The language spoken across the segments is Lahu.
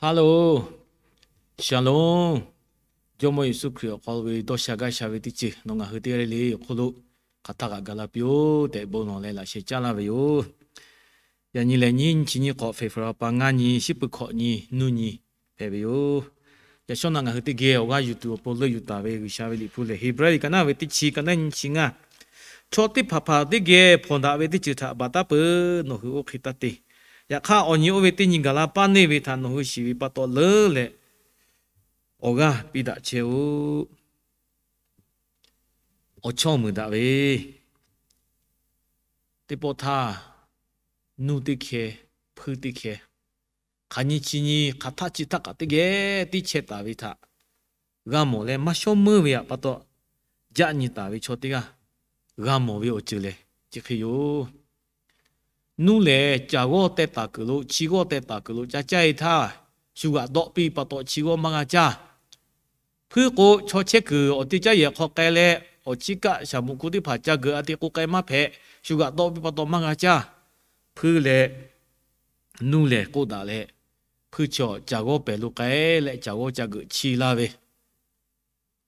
Hello, Shalom. Jawˇmawˇ Yeˍsuˆ Hkriꞈ awˬ hk'aw lo ve dawˇ sha gaˇ sha ve teˇ ceuˬ nawˬ ngaˬ hui teˇ g'aˇ le le awˬ hk'oˆ lo hk'aˬ htaˇ kaꞈ gaˬ la piˇ-oˬ tehꞈ bon lawˬ leh laꞈ sheh caˉ laˇ ve yoˬ. Yaꞈ nyi lehˬ, nyiˇ nyi chi nyiˇ hk'awꞈ February pa ngaˇ nyi, shiˉ pui hkawꞈ nyi, nuˇ nyi hpehꞈ ve yoˬ. Yaꞈ shawˉ naꞈ ngaˬ hui teˇ geh awˬ g'aˇ yuˬ tuˬ awˬ pon leuˆ yuˬ taˍ ve G'uiˬsha ve liꞈ hpu lehˬ, Heˍbrehˇ liꞈ ka naˉ ve teˇ chi, ka naˉ nyi chi ngaˇ, chaw teˇ hpaˍ hpaˍ teˇ geh hpawnˬ daꞈ ve teˇ ceuˬ htaꞈ baˬ taˉ peuˬ nawˬ hui oˇ hk'e taˇ te. Yaꞈ hk'aˇ, awˬ nyi oˇ ve teˇ nyi gaˬ la paˇ neˇ ve htaꞈ nawˬ hui shiˍ ve pa taw leuˉ leh awˬ g'aˇ piˇ daꞈ chehˇ-oˆ. Awˬ chawˇ muiˬ daꞈ ve teˇ pawˆ htaˇ, nuˇ teˇ hkeh, hpuiˇ teˇ hkeh, hk'aˬ nyi chi nyi hk'aˬ htaˆ chi htaˆ kaꞈ teˇ geh tiˉ chehˇ taˍ ve htaꞈ g'a mawˬ leh, maˇ shawˉ meuˇ ve htaꞈ pa taw jaˆ nyi taˍ ve chaw teˇ g'aˇ g'a mawˬ ve awˬ ceuˬ lehˬ, chi hk'e yoˬ. Nuˇ lehˬ, caˬ g'awˇ teh taˍ kuiˬ lo, chi g'awˇ teh taˍ kuiˬ lo ca caˇ-e htaˇ, shu g'aꞈ dawˆ piˇ pa taw chi g'awˇ maˇ g'a caˇ. Hpuiˇ k'o, chaw chehˇ kuiˬ awˬ te caˉ yehˬ hk'aw k'ai leh, awˬ ciˉ kaˆ shaˍ muꞈ hku teˇ hpaˍ ca geuꞈ a te k'o k'ai maˇ hpehꞈ, shu g'aꞈ dawˆ piˇ pa taw maˇ g'a caˇ. Hpuiˇ leh nuˇ lehˬ k'oˆ daꞈ leh, hpuiˇ chaw caˬ g'awˇ pehˬ lo k'ai leh caˬ g'awˇ ca geuꞈ chiˇ laˇ ve,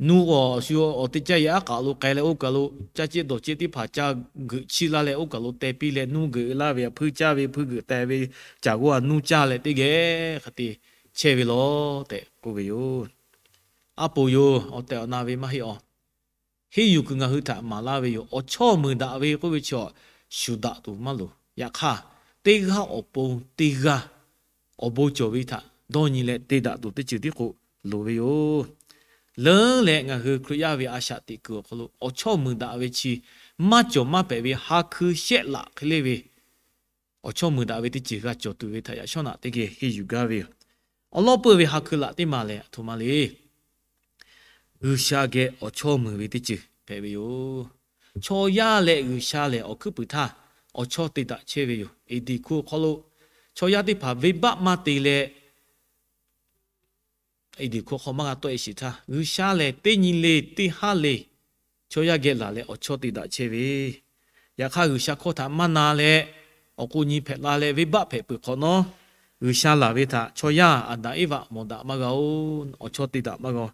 nuˇ awˬ shu awˬ te caˇ yehˬ aˉ k'aꞈ lo k'ai leh oˇ kaˬ lo caˇ ceˇ dawˬ ceˇ teˇ hpaˍ ca geuꞈ chiˇ laˇ leh oˇ kaˬ lo teh piˇ leh nuˇ geuꞈ laˇ ve, hpuiˇ caˇ ve, hpuiˇ geuꞈ teh ve, caˬ g'awˇ a nuˇ caˇ leh teˇ geh hk'e te chehˇ ve law tehꞈ k'oˆ ve yoˬ. A poˍ yoˬ, awˬ tehˬ awˬ na ve maˇ heˆ awˬ. Henˇ yuˬ kuiˬ ngaˬ hui htaꞈ maˍ laˇ ve yoˬ. Awˬ chawˇ muiˬ daꞈ ve k'oˆ ve chi awˬ, shuˍ daꞈ tuˬ maˇ loˍ. Yaꞈ hk'aˇ, teˇ g'aˇ awˬ pon teˇ g'aˇ awˬ bon cawˬ ve htaꞈ dawˇ nyi leh te daꞈ tuˬ teˇ ceuˬ tiˉ k'o loˍ ve yoˬ. Leuˉ leh ngaˬ hui Hkriꞈ yaˇ ve a shaꞈ teꞈ kuiˬ awˬ hk'aw lo awˬ chawˇ muiˬ daꞈ ve chi maˇ cawˬ maˇ pehꞈ ve ha hkui shehˆ laꞈ hk'e le ve awˬ chawˇ muiˬ daꞈ ve teˇ ceuˬ g'a cawˬ tuˬ ve htaꞈ yaꞈ shawˉ naꞈ teˇ geh henˇ yuˬ gaˇ ve yoˬ. Awˬ lawˉ peuˇ ve ha hkui laꞈ teˇ maˬ lehˬ, aˬ htoꞈ ma le. G'uiˬsha geh awˬ chawˇ muiˬ ve teˇ ceuˬ hpehꞈ ve yoˬ. Chaw yaˇ leh G'uiˬsha lehˬ, awˬ hkuiˉ puiˍ htaˇ awˬ chawˇ te daꞈ chehˇ ve yoˬ. Eˍdeˍ hkuˇ awˬ hk'aw lo chaw yaˇ teˇ hpaˍ venˇbaˆ maˇ te leh, Eˍdeˍ hkuˇ hk'aw maˇ g'a tawˆ-e sheˍ htaˇ, G'uiˬsha lehˬ teˇ nyi le teˇ haˉ le chaw yaˇ geh laˬ leh awˬ chawˇ te daꞈ chehˇ ve. Yaꞈ hk'aˇ, G'uiˬsha hkawˇ htaꞈ maˇ na leh, awˬ k'o nyi hpehꞈ la leh venˇbaˆ hpehꞈ peuˬ hk'awꞈ nawˉ, G'uiˬsha laˬ ve htaꞈ chaw yaˇ Aˍdanˍ Eˇvaꞈ mawˬ daꞈ maˇ g'a-oˬ, awˬ chawˇ te daꞈ maˇ g'a-oˬ,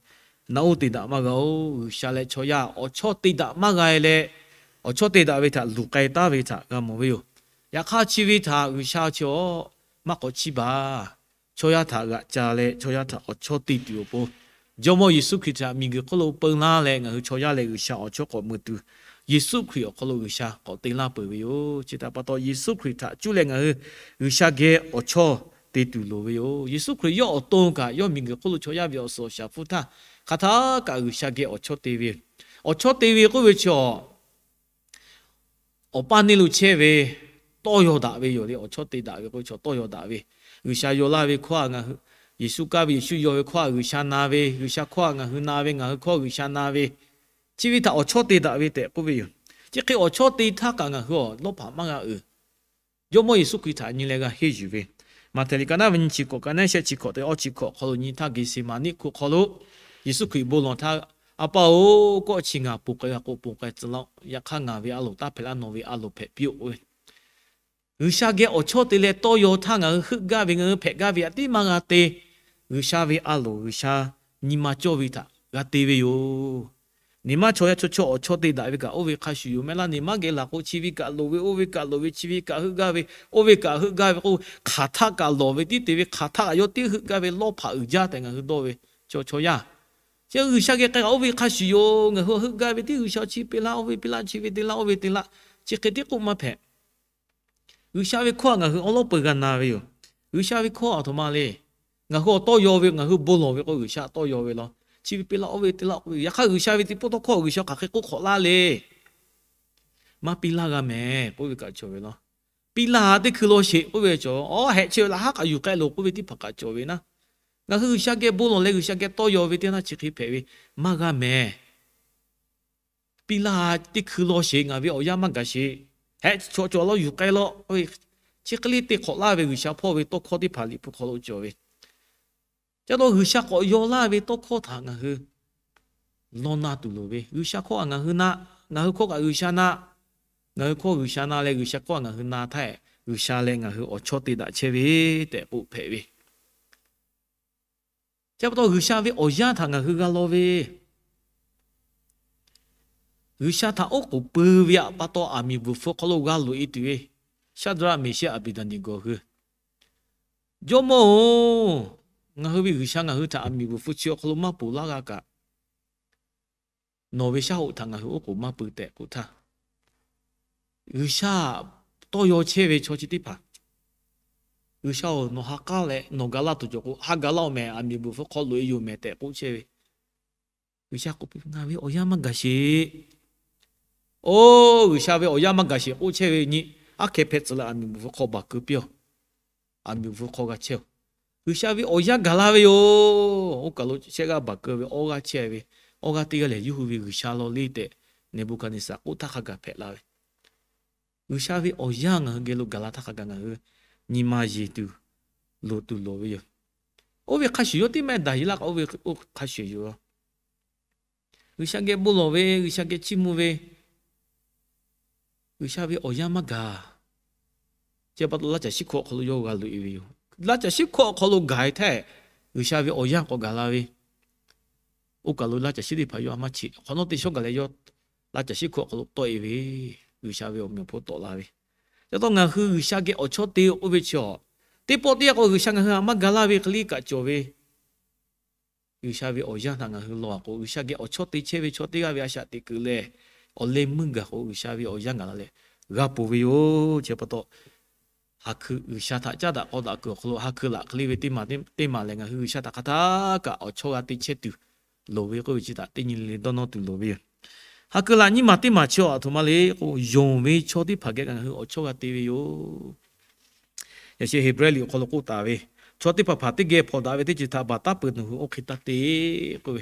naꞈ uˉ te daꞈ maˇ g'a-oˬ. G'uiˬsha leh chaw yaˇ awˬ chawˇ te daꞈ maˇ g'a-e leh, awˬ chawˇ te daꞈ ve htaꞈ luˬ k'ai taˉ ve htaꞈ g'a mawˬ ve yoˬ. Yaꞈ hk'aˇ, chi ve htaꞈ G'uiˬsha chi awˬ maˇ k'awꞈ chiˇ baˬ. Chaw yaˇ htaꞈ g'aꞈ ca leh chaw yaˇ htaꞈ awˬ chawˇ te tuˬ awˬ pon, Jawˇmawˇ Yeˍsuˆ Hkriꞈ htaꞈ miˬguiˬ hk'oˆ lo peu laˇ leh ngaˬ hui chaw yaˇ leh G'uiˬsha awˬ chawˇ k'awꞈ mui tuˬ, Yeˍsuˆ Hkriꞈ awˬ hk'aw lo G'uiˬsha k'awꞈ te laˇ peuˬ ve yoˬ. Chi htaꞈ pa taw, Yeˍsuˆ Hkriꞈ htaꞈ cuˇ leh ngaˬ hui G'uiˬsha geh awˬ chawˇ te tuˬ loˍ ve yoˬ. Yeˍsuˆ Hkriꞈ yawˇ awˬ to kaꞈ yawˇ miˬguiˬ hk'oˆ lo chaw yaˇ ve awˬ suhˍ awˬ shaˍ hpfuhˇ htaˇ, hk'aˬ htaˇ kaꞈ G'uiˬsha geh awˬ chawˇ te ve yoˬ. Awˬ chawˇ te ve k'oˆ ve chi awˬ, awˬ paˇ neˇ lo chehˇ ve tawˇ yaw daꞈ ve yoˬ le. Awˬ chawˇ te daꞈ ve k'oˆ ve chi tawˇ yaw daꞈ ve, G'uiˬsha yaw laˇ ve hkawˇ htaꞈ ngaˬ hui, Yeˍsuˆ kaˇ ve Yeˍsuˆ yaw ve hkawˇ htaꞈ G'uiˬsha na ve, G'uiˬsha hkawˇ htaꞈ ngaˬ hui na ve, ngaˬ hui hkawˇ G'uiˬsha na ve, chi ve htaꞈ awˬ chawˇ te daꞈ ve tehꞈ k'oˆ ve yoˬ. Chi hk'e awˬ chawˇ te htaˇ kaꞈ ngaˬ hui awˬ lawˇ hpaꞈ maˇ g'a uiˍ. Jawˇmawˇ Yeˍsuˆ Hkriꞈ htaꞈ nyi leh g'a henˇ yuˬ ve, Maꞈhtehˍ liꞈ ka naˉ ve nyi chi hkawꞈ, ka naˉ shehˆ chi hkawꞈ tehꞈ awˇ chi hkawꞈ awˬ hk'aw lo nyi htaˇ, Geˍseˍmaˍniˆ hkuˇ awˬ hk'aw lo Yeˍsuˆ Hkriꞈ bon lawˬ htaˇ, A pa-oˬ, kawˆ chi ngaˬ ponˬ k'ai g'a k'o ponˬ k'ai tcuh laˇ-oˆ. Yaꞈ hk'aˇ, ngaˬ ve a loˍ taˇ hpehꞈ laˇ, nawˬ ve a loˍ hpehꞈ piˇ-oˆ k'oˆ ve, G'uiˬsha geh awˬ chawˇ te leh tawˇ yaw htaˇ ngaˬ hui heuˆ gaˇ ve, ngaˬ hui hpehꞈ gaˇ ve htaꞈ tiˉ maˇ g'a te. G'uiˬsha ve a loˍ, G'uiˬsha nyi ma cawˇ ve htaꞈ g'a te ve yoˬ. Neˇ maˇ chaw yaˇ chaw chaw awˬ chawˇ te daꞈ ve kaꞈ oˇ ve hk'a shuˍ yoˬ mehˍ laˇ. Neˇ maˇ geh laˬ k'o, chi ve kaꞈ loˍ ve, oˇ ve kaꞈ loˍ ve, chi ve kaꞈ heuˆ gaˇ ve, oˇ ve kaꞈ heuˆ gaˇ ve k'o, hk'aˬ htaˆ kaꞈ lawˬ ve tiˉ te ve, hk'aˬ htaˆ kaꞈ yawˇ tiˉ heuˆ gaˇ ve lawˇ hpaꞈ uiˍ jaˇ tehꞈ ngaˬ hui dawˇ ve, chaw chaw yaˇ. Chi G'uiˬsha geh k'ai kaꞈ oˇ ve hk'a shuˍ yoˬ. Ngaˬ hui heuˆ gaˇ ve tiˉ G'uiˬsha chi piˇ laˇ, oˇ ve piˇ laˇ, chi ve te laˇ, oˇ ve te laˇ, chi hk'e tiˉ k'oˆ maˇ hpehꞈ. G'uiˬsha ve hkawˇ htaꞈ ngaˬ hui awˉ lawˉ peu g'a na ve yoˬ. G'uiˬsha ve hkawˇ aˬ htoꞈ ma le. Ngaˬ hui awˬ tawˇ yaw ve, ngaˬ hui bon lawˬ ve k'o G'uiˬsha tawˇ yaw ve law. Chi ve piˇ laˇ, oˇ ve te laˇ k'oˆ ve, yaꞈ hk'aˇ G'uiˬsha ve teˇ pawˆ tawˇ hkawˇ G'uiˬsha hk'aˬ hk'e k'oˆ hk'awꞈ laˇ le. Maˇ piˇ laˇ g'a mehˍ k'oˆ ve kaꞈ cawˬ ve law. Piˇ laˇ, teˇ hkui law sheˍ k'oˆ ve cawˬ. Aˬ, hehꞈ chi ve laꞈ haˉ kaꞈ yuˬ k'ai loˬ k'oˆ ve teˇ hpaˍ kaꞈ cawˬ ve naˉ. Ngaˬ hui G'uiˬsha geh bon lawˬ leh G'uiˬsha geh tawˇ yaw ve teˇ yanˇ chi hk'e hpehꞈ ve maˇ g'a mehˍ. Piˇ laˇ, teˇ hkui law sheˍ, ngaˬ ve awˬ yanˇ maˇ gaˬ sheˍ. Hehꞈ chaw cawˬ law yuˬ k'ai law. Chi hk'e le te hk'awꞈ laˇ ve G'uiˬsha hpawˇ ve tawˇ hkawˇ teˇ hpaˍ Liꞈ hpu hk'aw lo cawˬ ve. Ca taw G'uiˬsha k'awꞈ yaw laˇ ve tawˇ hkawˇ htaꞈ ngaˬ hui law na tuˬ loˍ ve. G'uiˬsha hkawˇ htaꞈ ngaˬ hui na, ngaˬ hui hkawˇ kaꞈ G'uiˬsha na, ngaˬ hui hkawˇ G'uiˬsha na leh G'uiˬsha hkawˇ htaꞈ ngaˬ hui na htaˇ, G'uiˬsha leh ngaˬ hui awˬ chawˇ te daꞈ chehˇ ve tehꞈ k'oˆ hpehꞈ ve. Chi pa taw G'uiˬsha ve awˬ yanˇ htaꞈ ngaˬ hui g'a law ve, G'uiˬsha htaꞈ oˉ k'oˍ pui ve pa taw aˬ miˍ bvuhˬ hpfuh hk'aw lo g'a loꞈ e tuˬ ve, Shaˍdraˆ, Meˍshehˇ, Aˍbeˍdaˍneˍgoˍ hui, Jawˇmawˇ-oˬ, ngaˬ hui ve G'uiˬsha ngaˬ hui htaꞈ aˬ miˍ bvuhˬ hpfuh chi awˬ hk'aw lo maˇ ponˬ laˇ g'a kaꞈ, nawˬ ve shaˉ hoꞈ htaꞈ ngaˬ hui oˉ k'oˍ maˇ pui tehꞈ k'oˆ htaˇ, G'uiˬsha tawˇ yaw chehˇ ve chaw chi teˇ hpaˍ, G'uiˬsha-oˬ, nawˬ ha k'aˉ leh nawˬ ga laˇ tuˬ cawˬ k'o, ha ga laˇ-oˬ mehˍ, aˬ miˍ bvuhˬ hpfuh hk'aw loꞈ e yoˬ mehˍ tehꞈ k'oˆ chehˇ ve. G'uiˬsha k'oˆ piˇ, Ngaˬ ve awˬ yanˇ maˇ gaˬ sheˍ. Oˇ, G'uiˬsha ve awˬ yanˇ maˇ gaˬ sheˍ k'oˆ chehˇ ve nyi, aˉ hkeh hpehꞈ tcuh leh aˬ miˍ bvuhˬ hpfuh hk'aw baˬ keu piˇ-oˬ. Aˬ miˍ bvuhˬ hpfuh hk'aw g'a chehˇ-oˬ. G'uiˬsha ve awˬ yanˇ gaˬ la ve yoˬ. Oˇ kaˬ lo shehˆ g'aˇ baˬ keu ve awˇ g'aˇ chehˇ ve, awˇ g'aˇ teˇ g'aˇ lehˬ, yawˇ hui ve G'uiˬsha law le tehꞈ Neˍbuˍhkaˍneˍsaˍ k'oˆ htaˇ hk'a gaˬ hpehꞈ la ve. G'uiˬsha ve awˬ yanˇ ngaˬ hui geh lo gaˬ la htaˇ hk'a gaˬ ngaˬ hui nyi ma yeˬ tuˬ loˍ tuˬ lawˬ ve yoˬ. Oˇ ve hk'a shuˍ yawˇ teˇ maˇ daꞈ yeˬ laˇ k'o, oˇ ve hk'a shuˍ yoˬ. G'uiˬsha geh bon lawˬ ve, G'uiˬsha geh chiˇ mvuh ve, G'uiˬsha ve awˬ yanˇ maˇ gaˬ. Chi pa taw laˇ caˬ shiˉ hkawˇ awˬ hk'aw lo yawˇ g'a loꞈ e ve yoˬ. Laˇ caˬ shiˉ hkawˇ awˬ hk'aw lo gaˬ e htaˇ, G'uiˬsha ve awˬ yanˇ k'awꞈ gaˬ la ve. Oˇ kaˬ lo laˇ caˬ shiˉ teˇ hpaˍ yawˇ a maˇ cheꞈ hk'awꞈ nawˉ te shawˉ gaˬ leh yawˇ laˇ caˬ shiˉ hkawˇ awˬ hk'aw lo tawˆ e ve, G'uiˬsha ve awˬ meꞈ awˬ hponˇ tawˆ la ve. Chi pa taw ngaˬ hui G'uiˬsha geh awˬ chawˇ te k'oˆ ve chi a, teˇ pawˆ teˇ yanˇ k'o G'uiˬsha ngaˬ hui htaꞈ maˇ ga laˇ ve hk'e le kaꞈ cawˬ ve, G'uiˬsha ve awˬ yanˇ htaꞈ ngaˬ hui law k'o, G'uiˬsha geh awˬ chawˇ te chehˇ ve chaw teˇ g'aˇ ve a shaꞈ teꞈ kuiˬ lehˬ, awˬ leh meuˇ gaˬ k'o G'uiˬsha ve awˬ yanˇ gaˬ la leh g'a ponˬ ve yoˬ. Chi pa taw ha hkui G'uiˬsha htaꞈ caˉ daꞈ k'aw daꞈ kuiˬ awˬ hk'aw lo ha hkui laꞈ hk'e le ve teˇ maˬ le, teˇ maˬ lehˬ ngaˬ hui G'uiˬsha htaꞈ hk'a htaˇ kaꞈ awˬ chawˇ g'a te chehˇ tuˬ loˍ ve k'oˆ ve chi htaꞈ teˇ nyi le le dawˇ nawˇ tuˬ loˍ ve yoˬ. Ha hkui laꞈ nyiˇ maˬ teˇ maˬ chi a htoꞈ ma le k'o, yonˍ ve chaw teˇ hpaˍ geh kaꞈ ngaˬ hui awˬ chawˇ g'a te ve yoˬ. Yaꞈ sheh Heˍbrehˇ liꞈ awˬ hk'aw lo k'oˆ taˍ ve, Chaw teˇ hpaˍ hpaˍ teˇ geh hpawnˬ daꞈ ve teˇ ceuˬ htaꞈ baˬ taˉ peuˬ nawˬ hui oˇ hk'e taˇ te k'oˆ ve,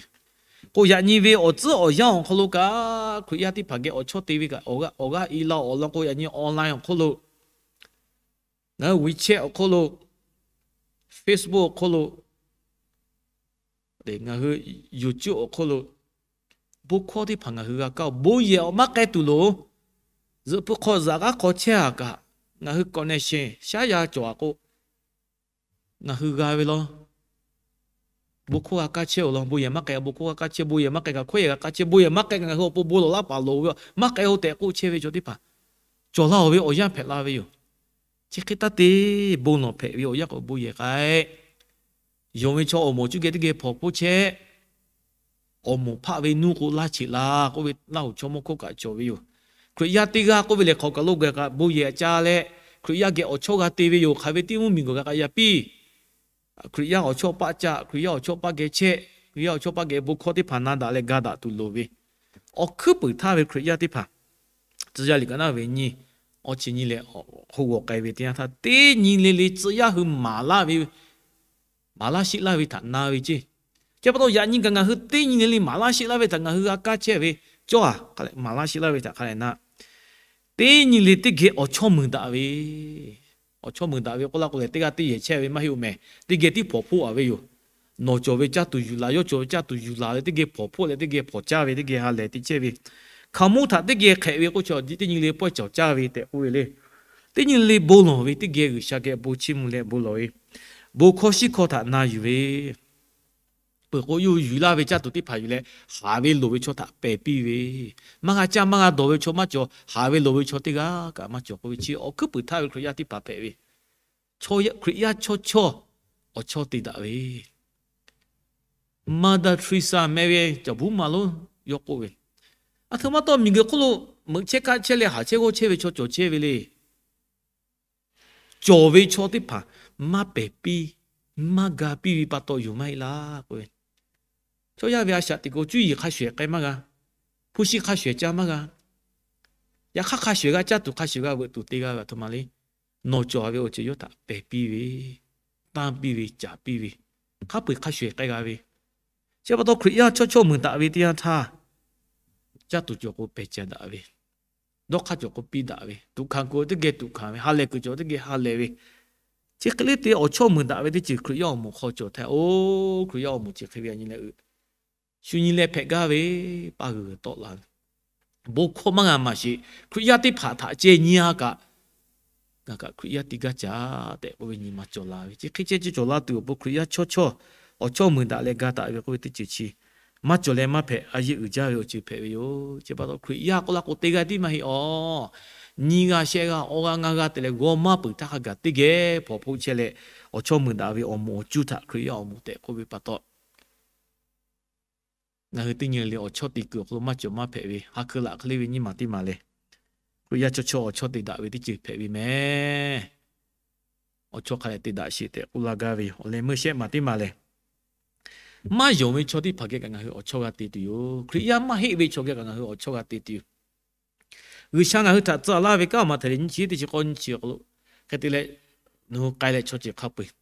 k'o yaꞈ nyi ve awˬ tcuhˉ awˬ yanˇ awˬ hk'aw lo kaꞈ Hkriꞈ yaˇ teˇ hpaˍ geh awˬ chawˇ te ve kaꞈ awˬ g'aˇ, awˬ g'aˇ i la awˬ lawn k'o, yaꞈ nyi online awˬ hk'oˆ lo, ngaˬ hui WeChat awˬ hk'oˆ lo, Facebook awˬ hk'oˆ lo, ngaˬ hui YouTube awˬ hk'oˆ lo, bon hkawˇ teˇ hpaˍ ngaˬ hui g'a kaˇ-oˬ. Bon yehˬ awˬ maˇ k'ai tuˬ loˍ. Zuhꞈ hpu hk'aw zuhꞈ g'aˇ hk'aw chehˇ a kaꞈ, ngaˬ hui connection shaˉ yaˇ cawˬ a k'o, ngaˬ hui g'a ve law. Bon hkawˇ g'a kaˇ chehˇ-oˬ law. Bon yehˬ maˇ k'ai, bon hkawˇ g'a kaˇ chehˇ. Bon yehˬ maˇ k'ai kaꞈ hkawˇ yehˬ g'a kaˇ chehˇ. Bon yehˬ maˇ k'ai kaꞈ ngaˬ hui awˬ pon bon lawˬ laˇ paˍ loˍ ve, maˇ k'ai-oˬ tehꞈ k'oˆ chehˇ ve chaw teˇ hpaˍ cawˬ laˇ-oˬ ve awˬ yanˇ hpehꞈ la ve yoˬ. Chi hk'e taˇ te, bon lawˬ hpehꞈ ve awˬ yanˇ k'o bon yehˬ k'ai. Yonˍ ve chaw awˬ moˍ cuˇ geh teˇ geh hpawnˬ hpoˇ chehˇ. Awˬ moˍ hpaˆ ve nuˇ k'o laˇ cheꞈ la k'oˆ ve, Laˇhuˍ chaw mawˇ hkawˇ kaꞈ cawˬ ve yoˬ. Hkriꞈ yaˇ teˇ g'aˇ k'oˆ ve lehˬ, hk'aw kaˬ lo geh kaꞈ bon yehˬ ca leh, Hkriꞈ yaˇ geh awˬ chawˇ g'a te ve yoˬ. Hk'aˬ ve tiˉ mvuhˇmiˬ gaˬ kaꞈ yaꞈ piˇ. Hkriꞈ yaˇ awˬ chawˇ paˆ caˆ, Hkriꞈ yaˇ awˬ chawˇ paˆ geh chehˇ, Hkriꞈ yaˇ awˬ chawˇ paˆ geh bon hkawˇ teˇ hpaˍ na daꞈ leh ga daꞈ tuˬ loˍ ve, awˬ hkuiˉ puiˍ htaˇ ve Hkriꞈ yaˇ teˇ hpaˍ, Tcuh yaˇ liꞈ ka naˉ ve nyiˇ, awˇ chi nyiˇ leh hk'oˆ g'awˬ k'ai ve teˇ yanˇ htaˇ, teˇ nyi le le tcuh yaˇ hui maˍ laˇ ve, maˍ laˇ sheˆ laˇ ve htaꞈ na ve ceˇ. Chi pa taw yaꞈ nyi kaꞈ ngaˬ hui teˇ nyi le le maˍ laˇ sheˆ laˇ ve htaꞈ ngaˬ hui g'a kaˇ chehˇ ve, cawˇ a hk'a leh maˍ laˇ sheˆ laˇ ve htaꞈ hk'a leh na, teˇ nyi le teˇ geh awˬ chawˇ mui daꞈ ve, awˬ chawˇ mui daꞈ ve k'oˆ laˇ k'o lehˬ, teˇ g'aˇ teˇ yehˬ chehˇ ve maˇ heˆ-oˬ mehˍ. Teˇ geh tiˉ hpawnˬ hpoˇ a ve yoˬ. Nawˬ cawˬ ve caˇ tuˬ yuˬ laˬ, yawˇ cawˬ ve caˇ tuˬ yuˬ laˬ leh teˇ geh hpawnˬ hpoˇ leh teˇ geh hpawnˬ caˇ ve, teˇ geh ha lehˬ te chehˇ ve, hkaoˍmonˇ htaꞈ teˇ geh hk'ehꞈ ve k'oˆ chi, teˇ nyi le pawehˇ cawˬ caˇ ve tehꞈ k'oˆ ve le. Teˇ nyi le bon lawˬ ve, teˇ geh G'uiˬsha geh bon chiˇ mvuh leh bon lawˬ ve, bon hkawˇ shiˉ hkawˇ htaꞈ na yuˬ ve, peuˬ k'o yawˇ hui yuˬ laˇ ve caˇ tuˬ teˇ hpaˍ yuˬ leh, haˍ ve loˍ ve chaw htaꞈ pehˬ piˇ ve, maˇ g'a caˇ maˇ g'a dawˬ ve chaw maˇ cawˬ, haˍ ve loˍ ve chaw teˇ g'aˇ kaꞈ maˇ cawˬ k'oˆ ve chi awˬ hkuiˉ puiˍ htaˇ ve Hkriꞈ yaˇ teˇ hpaˍ hpehꞈ ve, Hkriꞈ yaˇ chawˇ chawˇ awˬ chawˇ te daꞈ ve, Mother Teresa meh ve caˬ buˉ ma lonˉ yawˇ k'oˆ ve, aˬ htoꞈ ma taw miˬguiˬ hk'oˆ lo meuꞈ chehˇ kaˆ chehˇ leh haˍ chehˇ g'awˇ chehˇ ve chaw cawˬ chehˇ ve le. Cawˬ ve chaw teˇ hpaˍ maˇ pehˬ piˇ, maˇ ga piˇ ve pa taw yoˬ maˇ heˆ laˇ k'oˆ ve, chaw yaˇ ve a shaꞈ teꞈ k'o cuˇ yiˍ hk'a shuˍ shuˍ k'ai maˇ g'a, hpu shi hk'a shuˍ shuˍ shuˍ caˇ maˇ g'a, yaꞈ hk'aˇ hk'a shuˍ shuˍ g'a caˇ tuˬ, hk'a shuˍ shuˍ g'a veuꞈ tuˬ te g'a ve aˬ htoꞈ ma le. Nawˬ cawˬ ve awˬ ceuˬ yawˇ htaꞈ pehˬ piˇ ve, tanˇ piˇ ve, caˍ piˇ ve, hk'a peu-eˬ hk'a shuˍ shuˍ k'ai g'a ve, chi pa taw Hkriꞈ yaˇ chawˇ chawˇ mui daꞈ ve teˇ yanˇ htaˇ, caˇ tuˬ cawˬ k'o pehˬ caˍ daꞈ ve, dawˇ hk'aˇ cawˬ k'o piˇ daꞈ ve, tuꞈ hkanˍ kuiˬ teˇ geh tuꞈ hkanˍ ve, ha lehˬ kuiˬ cawˬ teˇ geh ha lehˬ ve, chi hk'e le te awˬ chawˇ mui daꞈ ve teˇ ceuˬ Hkriꞈ yaˇ awˬ moˍ hk'aw cawˬ htaˇ, oˇ Hkriꞈ yaˇ awˬ moˍ chi hk'e ve a nyi leh, shu nyi leh hpehꞈ gaˇ ve, paˇ g'uiˬ tawˆ la ve, bon hkawˇ maˇ g'a maˍ sheˍ. Hkriꞈ yaˇ teˇ hpaˍ htaꞈ ceh nyi a kaꞈ, ngaˬ kaꞈ Hkriꞈ yaˇ teˇ g'aˇ caꞈ tehꞈ k'oˆ ve nyi ma cawˬ la ve, chi hk'e ceh ceh cawˬ la tuˬ awˬ pon Hkriꞈ yaˇ chawˇ chawˇ awˬ chawˇ muiˬ daꞈ leh ga daꞈ ve k'oˆ ve teˇ ceuˬ chi maˇ cawˬ leh maˇ hpehꞈ, a yeˇ uiˍ jaˇ ve awˬ ceuˬ hpehꞈ ve yoˬ. Chi pa taw Hkriꞈ yaˇ k'oˆ la k'o, teˇ g'aˇ tiˉ maˇ heˆ awˬ. Nyiˇ g'aˇ shehˆ g'aˇ awˇ g'aˇ ngaˇ g'aˇ te leh g'aw maˇ peuˬ htaˇ hk'a gaˬ teˇ geh hpawnˬ hpoˆ chehˇ leh, awˬ chawˇ muiˬ daꞈ ve awˬ moˍ awˬ cuˇ htaꞈ Hkriꞈ yaˇ awˬ moˍ tehꞈ k'oˆ ve pa taw, ngaˬ hui teˇ nyi le awˬ chawˇ te kuiˬ awˬ hk'aw lo maˇ cawˬ maˇ hpehꞈ ve ha hkui laꞈ hk'e le ve nyiˇ maˬ teˇ maˬ lehˬ, Hkriꞈ yaˇ chaw chawˇ awˬ chawˇ te daꞈ ve teˇ ceuˬ hpehꞈ ve mehˍ. Awˬ chawˇ hk'a lehˬ te daꞈ sheˍ tehꞈ k'oˆ laˇ gaˇ ve yoˬ. Awˬ leh meuˇ shehˆ maˬ teˇ maˬ lehˬ, maˇ yonˍ ve chaw teˇ hpaˍ geh kaꞈ ngaˬ hui awˬ chawˇ g'a te tuˬ yoˬ. Hkriꞈ yaˇ maˇ heˆ ve chaw geh kaꞈ ngaˬ hui awˬ chawˇ g'a te tuˬ yoˬ. G'uiˬsha ngaˬ hui htaꞈ tcuh laˇ ve kanˉ maꞈ htaiˍ leh nyiˇ chi teˇ chi k'awˇ nyiˇ chi awˬ hk'aw lo hk'e te leh, nawˬ hui k'ai leh chaw ceuˬ hk'a peu-eˬ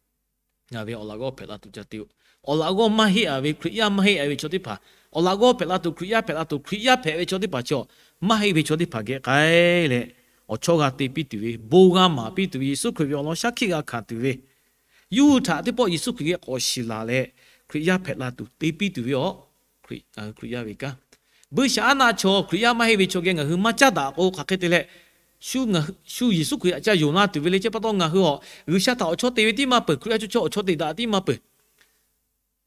ngaˬ ve awˬ laꞈ g'awˇ hpehꞈ la tuˬ ca te-oˬ. Awˬ laꞈ g'awˇ maˇ heˆ a ve Hkriꞈ yaˇ maˇ heˆ a ve chaw teˇ hpaˍ, awˬ laꞈ g'awˇ hpehꞈ la tuˬ Hkriꞈ yaˇ hpehꞈ la tuˬ, Hkriꞈ yaˇ hpehꞈ ve chaw teˇ hpaˍ chi awˬ maˇ heˆ ve chaw teˇ hpaˍ geh k'ai leh, awˬ chawˇ g'a te piˇ tuˬ ve, bon g'a maˍ piˇ tuˬ ve, Yeˍsuˆ Hkriꞈ ve awˬ lawn shaˉ hkiˆ g'a hkanˍ tuˬ ve, yawˇ hui htaꞈ teˇ pawˆ Yeˍsuˆ Hkriꞈ geh k'awꞈ shiˍ laˬ leh, Hkriꞈ yaˇ hpehꞈ la tuˬ te piˇ tuˬ ve awˬ, ngaˬ hui Hkriꞈ yaˇ ve kanˉ. Buiˇshaˆaˉnaˆ chaw Hkriꞈ yaˇ maˇ heˆ ve chaw geh ngaˬ hui maˇ caˉ daꞈ k'o, hk'aˬ hk'e te leh, shu Yeˍsuˆ Hkriꞈ htaꞈ ca yonˍ la tuˬ ve le. Chi pa taw ngaˬ hui awˬ G'uiˬsha htaꞈ awˬ chawˇ te ve tiˉ maˇ peuˬ, Hkriꞈ yaˇ chaw chawˇ awˬ chawˇ te daꞈ tiˉ maˇ peuˬ.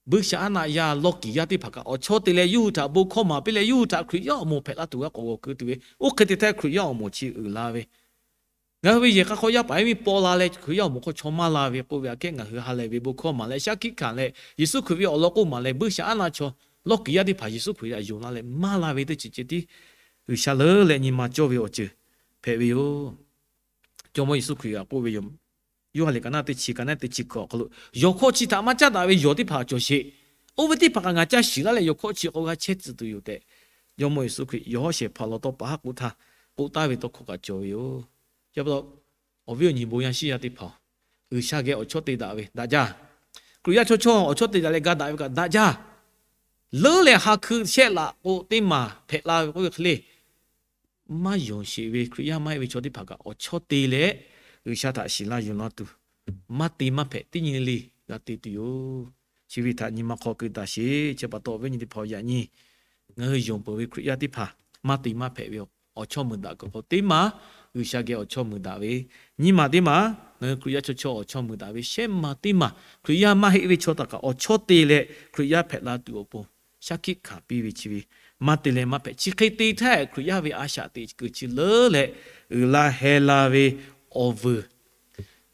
Buiˇshaˆaˉnaˆ yaˇ lawˇ kiˍ yaˇ teˇ hpaˍ kaꞈ awˬ chawˇ te leh yawˇ hui htaꞈ bon hkawˇ maˍ piˇ leh, yawˇ hui htaꞈ Hkriꞈ yaˇ awˬ moˍ hpehꞈ la tuˬ g'a k'awꞈ g'awˬ keu tuˬ ve, oˇ hk'e te htaˇ Hkriꞈ yaˇ awˬ moˍ chi uiˍ la ve, ngaˬ hui ve yehˬ hk'a hk'aw yaˇ paˍ yaˇ miˇ paw la leh Hkriꞈ yaˇ awˬ moˍ hk'aw chaw maˇ la ve k'oˆ ve aꞈ kehˉ ngaˬ hui ha lehˬ ve bon hkawˇ maˍ leh shaˉ hkiˆ hkanˍ leh Yeˍsuˆ Hkriꞈ ve awˬ lawn k'oˆ maˍ leh Buiˇshaˆaˇnaˆ chaw lawˇ kiˍ yaˇ teˇ hpaˍ Yeˍsuˆ Hkriꞈ htaꞈ yonˍ la leh maˇ la ve teˇ ceuˬ ceh tiˉ G'uiˬsha leuˉ leh nyi ma cawˇ ve awˬ ceuˬ hpehꞈ ve yoˬ. Jawˇmawˇ Yeˍsuˆ Hkriꞈ htaꞈ k'oˆ ve yoˬ. Yoˇhanˬ liꞈ ka naˉ teˇ chi, ka naˉ teˇ chi hkawꞈ awˬ hk'aw lo, yawˬ hkawˇ chi htaꞈ maˇ caˉ daꞈ ve yawˬ teˇ hpaˍ cawˬ sheˍ. Oˇ ve teˇ hpaˍ kaꞈ ngaˬ caˇ shiˍ laˇ leh yawˬ hkawˇ chi k'o g'a chehˇ tcuh tuˬ yoˬ tehꞈ, Jawˇmawˇ Yeˍsuˆ Hkriꞈ yawˬ hawˉ shehˍ hpaˍ law tawˇ pa haˉ k'oˆ htaˇ k'oˆ taˍ ve tawˇ hkawˇ kaꞈ cawˬ ve yoˬ. Chi pa taw, awˬ viˉ awˬ nyi bon yaˇ shiˉ yaˇ teˇ hpaˍ, G'uiˬsha geh awˬ chawˇ te daꞈ ve daꞈ jaˇ. Hkriꞈ yaˇ chaw chawˇ awˬ chawˇ te daꞈ leh ga daꞈ ve kaꞈ daꞈ jaˇ. Leuˉ leh ha hkui shehˆ laꞈ k'o teˇ maˬ hpehꞈ la ve k'oˆ ve hk'e le, maˇ yonˍ sheˍ ve Hkriꞈ yaˇ maˇ heˆ ve chaw teˇ hpaˍ kaꞈ awˬ chawˇ te leh, G'uiˬsha htaꞈ shiˍ laˇ yonˍ laˇ tuˬ, maˇ te maˇ hpehꞈ teˇ nyi le g'a te tuˬ yoˬ. Chi ve htaꞈ nyi ma hk'aw keu daꞈ sheˍ. Chi pa taw awˬ viˉ awˬ nyi teˇ hpaˍ yaꞈ nyi ngaˬ hui yonˍ peuˬ ve Hkriꞈ yaˇ teˇ hpaˍ maˇ te maˇ hpehꞈ ve awˬ chawˇ muiˬ daꞈ kuiˬ hk'aw teˇ maˬ, G'uiˬsha geh awˬ chawˇ muiˬ daꞈ ve, nyiˇ maˬ teˇ maˬ, ngaˬ hui Hkriꞈ yaˇ chaw chawˇ awˬ chawˇ muiˬ daꞈ ve shehˆ maˬ teˇ maˬ, Hkriꞈ yaˇ maˇ heˆ ve chaw htaꞈ kaꞈ awˬ chawˇ te leh Hkriꞈ yaˇ hpehꞈ la tuˬ awˬ pon shaˉ hkiˆ hkanˍ piˇ ve chi ve, maˇ te leh maˇ hpehꞈ. Chi hk'e te htaˇ Hkriꞈ yaˇ ve a shaꞈ teꞈ kuiˬ chi leuˉ leh uiˍ la heh la ve awˬ vuiˬ,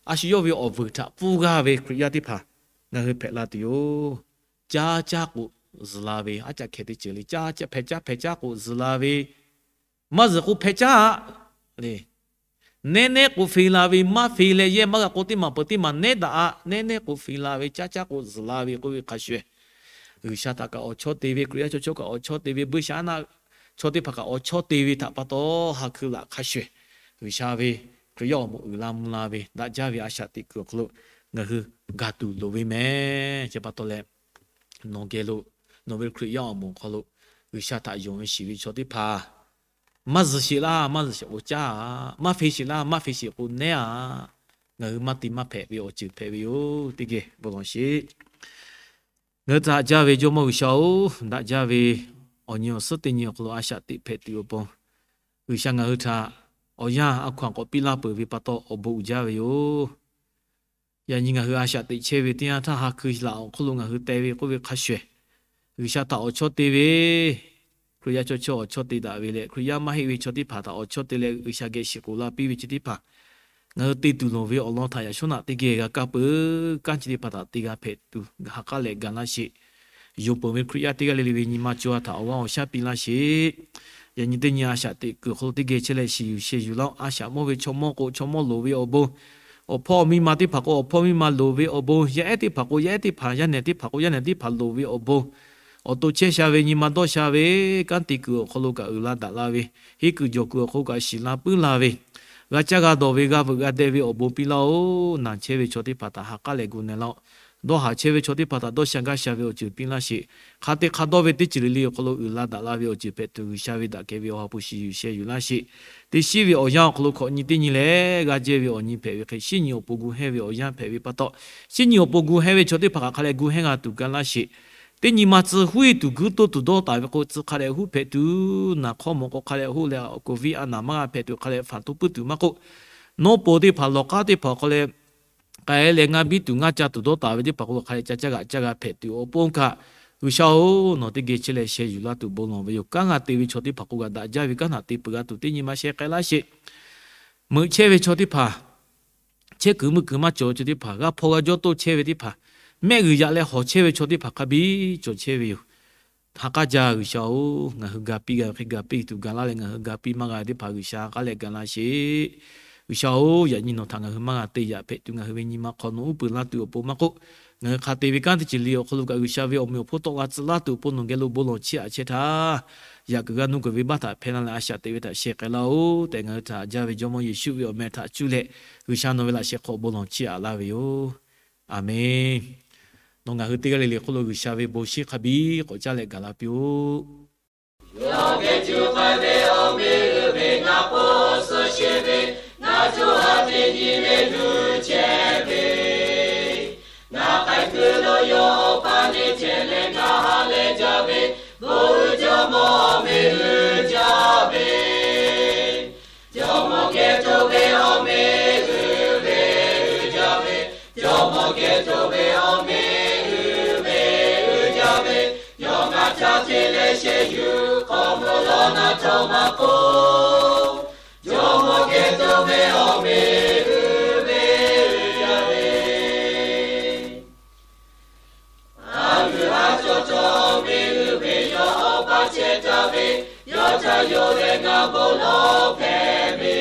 a shu yawˇ ve awˬ vuiˬ htaꞈ pfuhˇ g'aˇ ve Hkriꞈ yaˇ teˇ hpaˍ ngaˬ hui hpehꞈ la tuˬ yoˬ. Caˇ caˇ k'o zuhˬ la ve, aˉ caˆ hkeh teˇ ceuˬ le, caˇ caˇ hpeh caˇ hpeh caˇ k'o zuhˬ la ve, maˇ zuhˬ k'o hpeh caˇ le. Nehˉ nehˉ k'o fe la ve, maˇ fe leh yehˇ maˇ g'a k'o teˇ maˬ peuˬ teˇ maˬ nehˉ daꞈ a, nehˉ nehˉ k'o fe la ve, caˇ caˇ k'o zuhˬ la ve k'oˆ ve hk'a shuˍ, G'uiˬsha htaꞈ kaꞈ awˬ chawˇ te ve, Hkriꞈ yaˇ chaw chawˇ kaꞈ awˬ chawˇ te ve, buiˇshaˆaˉnaˆ chaw teˇ hpaˍ kaꞈ awˬ chawˇ te ve htaꞈ pa taw ha hkui laꞈ hk'a shuˍ, G'uiˬsha ve Hkriꞈ yaˇ awˬ moˍ uiˍ la mvuh la ve daꞈ jaˇ ve a shaꞈ teꞈ kuiˬ awˬ hk'aw lo ngaˬ hui gaˬ tuˬ loˍ ve mehˍ. Chi pa taw leh, nawˬ geh lo, nawˬ ve Hkriꞈ yaˇ awˬ moˍ awˬ hk'aw lo G'uiˬsha htaꞈ yonˍ ve shiˍ ve chaw teˇ hpaˍ, maˇ zuhˬ sheˍ laˇ, maˇ zuhˬ sheˍ k'o caˇ a, maˇ fe sheˍ laˇ, maˇ fe sheˍ k'o nehˉ a, ngaˬ hui maˇ te maˇ hpehꞈ ve awˬ ceuˬ hpehꞈ ve yoˬ. Teˇ geh bon lawˬ sheˍ. Ngaˬ hui htaꞈ haꞈ jaˇ ve Jawˇmawˇ G'uiˬsha-oˬ, daꞈ jaˇ ve awˬ nyi awˬ suhˉ teˇ nyi awˬ hk'aw lo a shaꞈ teꞈ hpehꞈ tuˬ awˬ pon, G'uiˬsha ngaˬ hui htaꞈ awˬ yanˇ a hkaw-anˬ k'awꞈ piˇ laˇ peuˬ ve pa taw awˬ bon uiˍ jaˇ ve yoˬ. Yaꞈ nyi ngaˬ hui a shaꞈ teꞈ chehˇ ve teˇ yanˇ htaˇ ha hkui laꞈ awˬ hk'oˆ lo ngaˬ hui teh ve k'oˆ ve hk'a shuˍ, G'uiˬsha htaꞈ awˬ chawˇ te ve, Hkriꞈ yaˇ chaw chawˇ awˬ chawˇ te daꞈ ve leh, Hkriꞈ yaˇ maˇ heˆ ve chaw teˇ hpaˍ htaꞈ awˬ chawˇ te leh G'uiˬsha geh shiˍ k'oˍ laˇ piˇ ve chi teˇ hpaˍ, ngaˬ hui te tuˬ lawˬ ve awˬ lawn htaꞈ yaꞈ shawˉ naꞈ teˇ geh g'a kaˇ peuˬ. Kanˉ chi teˇ hpaˍ htaꞈ te g'a hpehꞈ tuˬ ha k'aˉ leh ga laˇ sheˍ. Yonˍ peuˬ ve Hkriꞈ yaˇ teˇ g'aˇ le le ve nyi ma co ha htaꞈ awˬ g'aˇ awˬ shaˉ piˇ laˇ sheˍ. Yaꞈ nyi teˇ nyi a shaꞈ teꞈ kuiˬ awˬ hk'aw lo teˇ geh chehˇ leh shiˍ yuˬ sheh yuˬ laˇ-oˆ. A shaꞈ mawˇ ve chaw mawˇ k'o chaw mawˇ loˍ ve awˬ bon, awˬ hpawˇ miˇ ma teˇ hpaˍ k'o awˬ hpawˇ miˇ ma loˍ ve awˬ bon, yaˇ ehˉ teˇ hpaˍ k'o yaˇ ehˉ teˇ hpaˍ, yaˇ nehˬ teˇ hpaˍ k'o yaˇ nehˬ teˇ hpaˍ loˍ ve awˬ bon, awˬ to chehˇ sha ve nyi ma dawˇ sha ve kanˉ te kuiˬ awˬ hk'aw lo kaꞈ uiˍ la daꞈ la ve, henˇ kuiˬ jawˬ kuiˬ awˬ hk'aw lo kaꞈ shiˍ la puiˉ la ve, g'a caˇ g'a dawˬ ve g'a veuꞈ g'a deh ve awˬ bon piˇ laˇ-oˆ. Naˬ chehˇ ve chaw teˇ hpaˍ htaꞈ ha k'aˉ leh gu na laˇ-oˆ. Dawˇ haˍ chehˇ ve chaw teˇ hpaˍ htaꞈ dawˇ sha gaˇ sha ve awˬ ceuˬ piˇ laˇ sheˍ. Hk'a te hk'a dawˇ ve teˇ ceuˬ le le awˬ hk'aw lo uiˍ la daꞈ la ve awˬ ceuˬ hpehꞈ tuˬ G'uiˬsha ve daꞈ kehˬ ve awˬ ha hpu shiˍ yuˬ sheh yuˬ laˇ sheˍ. Teˇ shiˉ ve awˬ yanˇ awˬ hk'aw lo hkawꞈ nyi teˇ nyi leh g'aˇ jehˇ ve awˬ nyi hpehꞈ ve hk'e, shiˉ nyi awˬ pon gu hehnˇ ve awˬ yanˇ hpehꞈ ve pa taw, shiˉ nyi awˬ pon gu hehnˇ ve chaw teˇ hpaˍ kaꞈ hk'a leh gu hehnˇ g'a tuˬ ga laˇ sheˍ. Teˇ nyi ma tcuh huˉ e tuˬ guiˇ toˇ tuˬ dawˇ taˍ ve k'o, tcuh hk'a dehꞈ huˉ hpehꞈ tuˬ, naˬ hk'awˇ mawˬ k'o hk'a dehꞈ hoˆ leh, awˬ koˍ viˉ a naˍ maˇ g'a hpehꞈ tuˬ hk'a dehꞈ faˍ toˇ puiˉ tuˬ maˇ k'oˆ, nawˉ po teˇ hpaˍ lawˬ k'aˉ teˇ hpaˍ awˬ hk'aw leh k'ai leh ngaˇ biˇ tuˬ ngaˇ ca tuˬ dawˇ taˍ ve teˇ hpaˍ k'o, hk'a leh ca caˇ g'aꞈ caˇ g'a hpehꞈ tuˬ awˬ pon hk'a, G'uiˬsha-oˬ, nawˬ teˇ geh chehˇ leh sheh yuˬ laˇ tuˬ bon lawˬ ve yoˬ. Kanˉ g'a te ve chaw teˇ hpaˍ k'o, g'a daꞈ jaˇ ve kanˉ htaꞈ te peuˬ g'a tuˬ teˇ nyi ma sheh k'ai laˇ sheˍ. Meuꞈ chehˇ ve chaw teˇ hpaˍ, chehˇ kuiˬ meuˇ kuiˬ maˇ cawˬ ve chaw teˇ hpaˍ, g'a hpaw g'a jawˇ toˇ chehˇ ve teˇ hpaˍ, mehˆ g'uiˬ yaꞈ leh hawˬ chehˇ ve chaw teˇ hpaˍ hk'a biˇ cawˬ chehˇ ve yoˬ. Ha k'aˉ jaˇ G'uiˬsha-oˬ, ngaˬ hui ga piˇ g'a ve hk'e ga piˇ tuˬ ga laˇ leh, ngaˬ hui ga piˇ maˇ g'a ve teˇ hpaˍ G'uiˬsha k'aˉ leh ga laˇ sheˍ. G'uiˬsha-oˬ, yaꞈ nyi nawˬ htaꞈ ngaˬ hui maˇ g'a te yaꞈ hpehꞈ tuˬ, ngaˬ hui ve nyi ma hk'aw nawˬ uˉ peunˍ laˇ tuˬ awˬ pon maˇ k'oˆ, ngaˬ hui hk'a te ve kanˉ teˇ ceuˬ le awˬ hk'aw lo kaꞈ G'uiˬsha ve awˬ meꞈ awˬ hponˇ tawˆ la tcuh laˇ tuˬ awˬ pon nawˬ geh lo bon lawˬ chiˇ aꞈ chehˇ htaˇ, yaꞈ kuiˬ g'a nuˇ kuiˬ venˇbaˆ htaꞈ hpehˇ laˇ leh a shaꞈ teꞈ ve htaꞈ sheh k'ai laˇ-oˬ tehꞈ, ngaˬ hui htaꞈ jaˇ ve Jawˇmawˇ Yeˍsuˆ ve awˬ meh htaꞈ cuˇ leh, G'uiˬsha nawˬ ve laꞈ sheh hk'aw bon lawˬ chiˇ aꞈ laˇ ve yoˬ. Aˬmenˍ. Nawˬ ngaˬ hui teˇ g'aˇ le le hk'oˆ lo G'uiˬsha ve bon shinˉ hk'a biˇ k'awꞈ caˇ leh gaˬ la piˇ-oˆ. Yawˇ geh cuˇ k'ai ve awˬ meꞈ uiˍ ve ngaˬ hpawˇ suh sheˍ ve, ngaˬ co ha teˇ nyi le luˬ chehˇ ve, ngaˬ k'ai kuiˬ lo yawˇ awˬ pa neˇ chehˇ leh ngaˬ ha leh jaˇ ve, bon uiˍ Jawˇmawˇ awˬ meꞈ uiˍ jaˇ ve. Jawˇmawˇ geh co ve awˬ meꞈ uiˍ ve uiˍ jaˇ ve, Jawˇmawˇ geh co ve awˬ meꞈ uiˍ ve uiˍ jaˇ ve, yawˇ ngaˬ htaꞈ te leh sheh yuˬ hk'awꞈ mvuh lawˬ naˉ htawˇ maˇ k'oˆ, Jawˇmawˇ geh co ve awˬ meꞈ uiˍ ve uiˍ jaˇ ve. A uiˍ a cawˬ cawˬ awˬ meꞈ uiˍ ve yawˇ awˬ pa chehˇ taˍ ve, yawˇ htaꞈ yonˍ leh ngaˬ bon lawˬ hpehꞈ ve,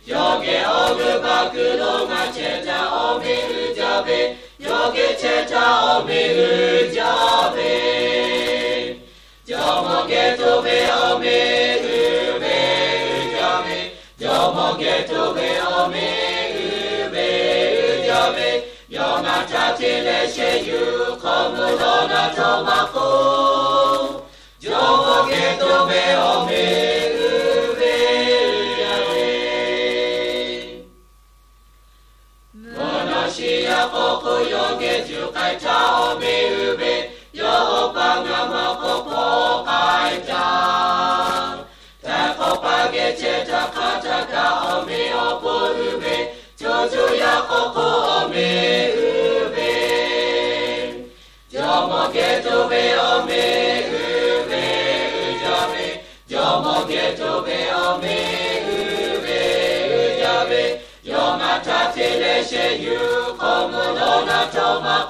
yawˇ geh awˬ g'euˆ baˬ kuiˬ lo ngaˬ chehˇ htaˇ awˬ meꞈ uiˍ jaˇ ve, yawˇ geh chehˇ htaˇ awˬ meꞈ uiˍ jaˇ ve. Jawˇmawˇ geh co ve awˬ meꞈ uiˍ ve uiˍ jaˇ ve, Jawˇmawˇ geh co ve awˬ meꞈ uiˍ ve uiˍ jaˇ ve, yawˇ ngaˬ htaꞈ te leh sheh yuˬ hk'awꞈ mvuh lawˬ naˉ htawˇ maˇ k'oˆ, Jawˇmawˇ geh co ve awˬ meꞈ uiˍ ve uiˍ jaˇ ve. Mvuhˇ naw shiˍ yaˇ k'awꞈ k'oˆ yawˇ geh juˬ k'ai htaˇ awˬ meꞈ uiˍ ve, yawˇ awˬ pa ngaˬ maˇ k'awꞈ hpawˇ k'ai taˍ. Htaiˍ hk'awꞈ paˍ geh chehˇ htaˇ hk'a htaˇ kaꞈ awˬ meꞈ awˬ hponˇ uiˍ ve, co co yaˇ k'awꞈ k'oˆ awˬ meꞈ uiˍ ve, Jawˇmawˇ geh co ve awˬ meꞈ uiˍ ve uiˍ jaˇ ve, Jawˇmawˇ geh co ve awˬ meꞈ uiˍ ve uiˍ jaˇ ve, yawˇ ngaˬ htaꞈ te leh sheh yuˬ hk'awꞈ mvuh lawˬ naˉ htawˇ maˇ